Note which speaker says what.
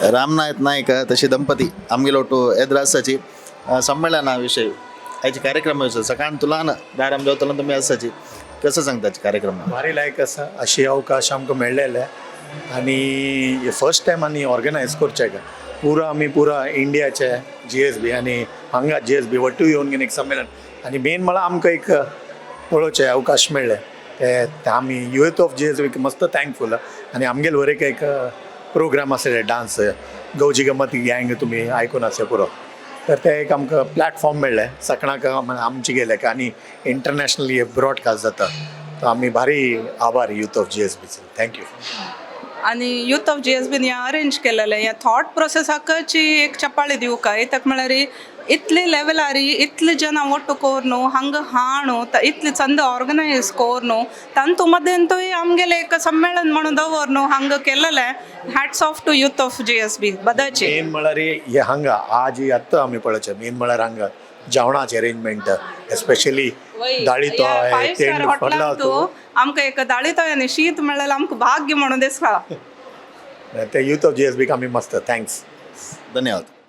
Speaker 1: रामनाथ नायक तशी ದಂಪತಿ आमगेलो ಒಟ್ಟು ಎದುರು ಸಮ್ಮೇಳನ विषय आयचे कार्यक्रम विषय सकाळ तुला दाराम जेवताना तुमी आसाची कसं सांगता कार्यक्रम?
Speaker 2: भारी लायक आसा अशी अवकाश आमकां मेळ्ळेले आनी फर्स्ट टायम आनी ऑर्गनायज करचें का पुरा आमी पुरा इंडियाचे जीएसबी आनी हांगा जीएसबी वट्टू येवन घेवन एक संमेलन आनी मेन म्हळ्यार आमकां एक पळोवचें अवकाश मेळ्ळें ते ते आमी युथ ऑफ जीएसबी मस्त थँकफूल. आनी आमगेले वर एक एक प्रोग्राम आसले डांस, गौजी गमत गँग, तुमी आयकून आसा पुरो. तर ते एक आमकां प्लॅटफॉर्म मेळ्ळें सगळ्यांक आमचे गेले आनी इंटरनॅशनली ब्रॉडकास्ट जाता. तर आमी भारी आभार युथ ऑफ जीएसबीचे. Thank you.
Speaker 3: आनी युथ ऑफ जीएसबीन हें अरेंज केलेलें, ह्या थॉट प्रोसेसाकच एक चपाळी दिवका. कित्याक म्हळ्यार इतले लेवलार इतले जनां ಒಟ್ಟು कोर्नु हांगा हाणू इतले चंद ऑर्गनायज कोर्नु तांतू मदेंतूय आमगेलें एक संमेलन म्हणून दवरनु हांगा केलेलें. Hats off to youth of GSB बदाचे.
Speaker 2: Main म्हळ्यार हे हांगा आज आत्तां आमी पळोवचें, मेन म्हळ्यार हांगा जेवणाचें अरेंजमेंट, एस्पेशली दाळी तोय.
Speaker 3: फायव स्टार हॉटेलान तूं आमकां एक दाळी तोय आनी शीत मेळ्ळें, आमकां भाग्य म्हणून दिसता.
Speaker 2: ते युथ ऑफ जीएसबीक आमी मस्त thanks.
Speaker 1: धन्यवाद.